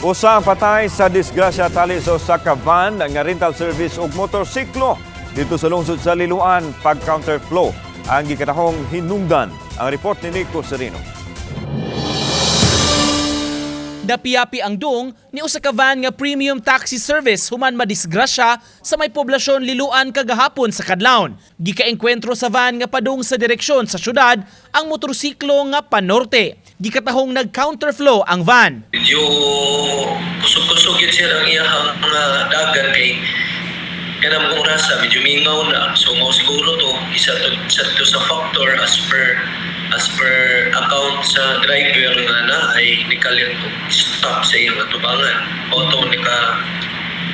Usa ang patay sa disgrasya tali sa usa ka van nga rental service ug motorsiklo didto sa lungsod sa Liloan, pag counterflow ang gikatahong hinungdan. Ang report ni Nico Sereno. Napiyapi ang dung ni usa ka van nga premium taxi service human madisgrasya sa may poblasyon Liloan kagahapon sa kadlawon. Gikaengkwentro sa van nga padung sa direksyon sa syudad ang motorsiklo nga panorte. Gikatahong nag-counterflow ang van. Medyo kusog-kusog yun sir ang iyahang mga dagan kay kanang kong rasa medyo mingaw na, so mao siguro to isa to sa factor as per account sa driver nga na ay nikalit og stop sa iyang atubangan auto nika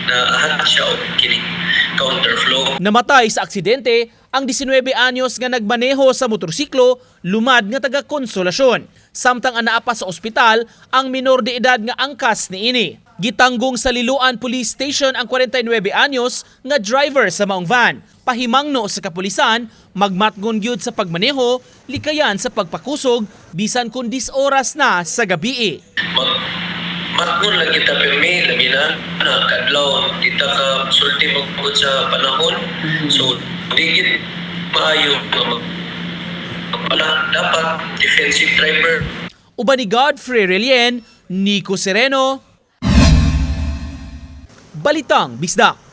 naahat siya og kini counterflow. Namatay sa aksidente ang 19 anyos nga nagmaneho sa motorsiklo, lumad nga taga Konsolasyon. Samtang anaa pa sa ospital ang minor de edad nga angkas niini. Gitanggong sa Liloan Police Station ang 49 anyos nga driver sa maong van. Pahimangno sa kapulisan, magmatngon gyud sa pagmaneho, likayan sa pagpakusog bisan kung 10 oras na sa gabi. Mag matngon lang kita pirmi, labi na na kadlaw kita ka sulti magpugod sa panahon, so digit maayo nga mag pala dapat defensive driver. Uban ni Godfrey Relien, Nico Sereno, Balitang Bisdak.